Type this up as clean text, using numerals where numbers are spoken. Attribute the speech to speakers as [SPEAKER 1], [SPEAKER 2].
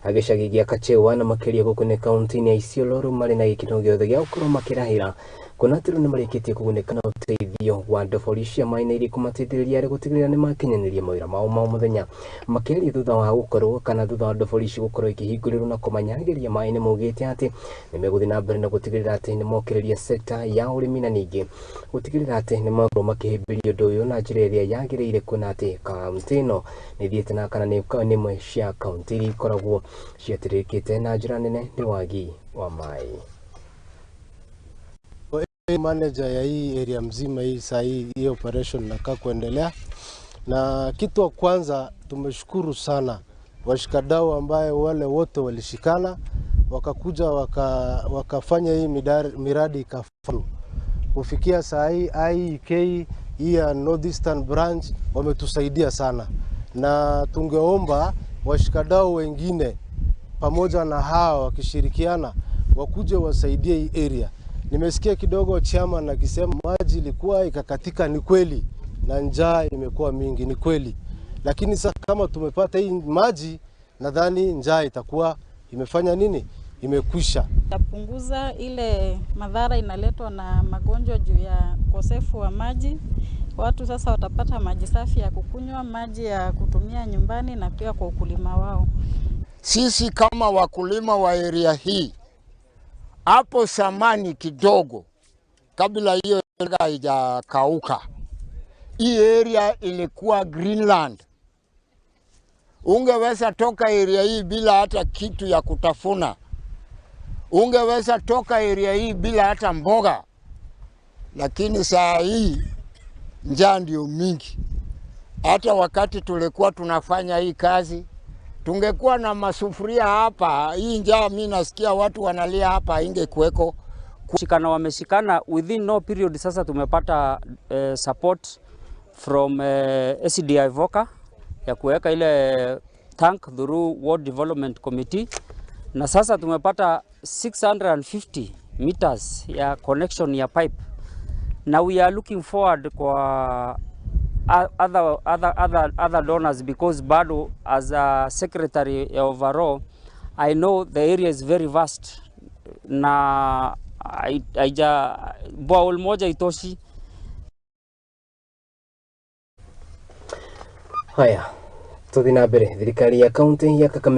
[SPEAKER 1] A gĩcagi gĩa Kachewa na makĩria gũkũ nĩ kaunti-inĩ ya Isiolo rĩu marĩ na gĩkeno gĩothe gĩa gũkorwo makĩrahĩra kuona atĩ rĩu nĩ marĩkĩtie kũgunĩka na ũteithio wa ndobori cia maĩ na iria ikũmateithĩrĩria harĩ gũtigĩrĩra nĩ makinyanĩria mawĩra mao ma o mũthenya. Makĩaria thutha wa gũkorwo kana thutha wa ndobori ici gũkorwo ikĩhingũrĩrwo na kũmanyagĩria maĩ nĩ maugĩte atĩ nĩ megũthiĩ na mbere na gũtigĩrĩra atĩ nĩ mokĩrĩria sekta ya ũrĩmi na ningĩ gũtigĩrĩra atĩ nĩ makorwo makĩhĩmbĩria ũndũ ũyũ na njĩra ĩrĩa yagĩrĩire kuona atĩ kaunti ĩno nĩ ĩthiĩte na kana nĩ ĩmwe cia kaunti iria ikoragwo ciatĩrĩkĩte na njĩra nene nĩ wagi wa maĩ.
[SPEAKER 2] Manager ya hii area mzima hii saa hii hii operation nakaa kuendelea, na kitu wa kwanza tumeshukuru sana washikadau ambaye wale wote walishikana wakakuja wakafanya hii miradi ikafaulu. Kufikia saa hii IEK hii ya Northeastern Branch wametusaidia sana, na tungeomba washikadau wengine pamoja na hawa wakishirikiana wakuje wasaidie hii area. Nimesikia kidogo chairman akisema maji ilikuwa ikakatika, ni kweli, na njaa imekuwa mingi, ni kweli, lakini sasa kama tumepata hii maji, nadhani njaa itakuwa imefanya nini, imekwisha.
[SPEAKER 3] Tapunguza ile madhara inaletwa na magonjwa juu ya ukosefu wa maji. Watu sasa watapata maji safi ya kukunywa, maji ya kutumia nyumbani na pia kwa ukulima wao.
[SPEAKER 4] Sisi kama wakulima wa area hii hapo zamani kidogo, kabla hiyo haijakauka, hii area ilikuwa Greenland. Ungeweza toka area hii bila hata kitu ya kutafuna, ungeweza toka area hii bila hata mboga, lakini saa hii njaa ndio mingi. Hata wakati tulikuwa tunafanya hii kazi tungekuwa na masufuria hapa, hii njaa mi nasikia watu wanalia hapa ingekuweko.
[SPEAKER 5] Shikana wameshikana within no period. Sasa tumepata support from SDI Voka ya kuweka ile tank through Ward Development Committee, na sasa tumepata 650 meters ya connection ya pipe, na we are looking forward kwa other donors because bado as a secretary ya overall I know the area is very vast na haija borehole moja itoshi.
[SPEAKER 1] Haya, tuthi na mbere. Thirikari ya kaunti ya Kakamega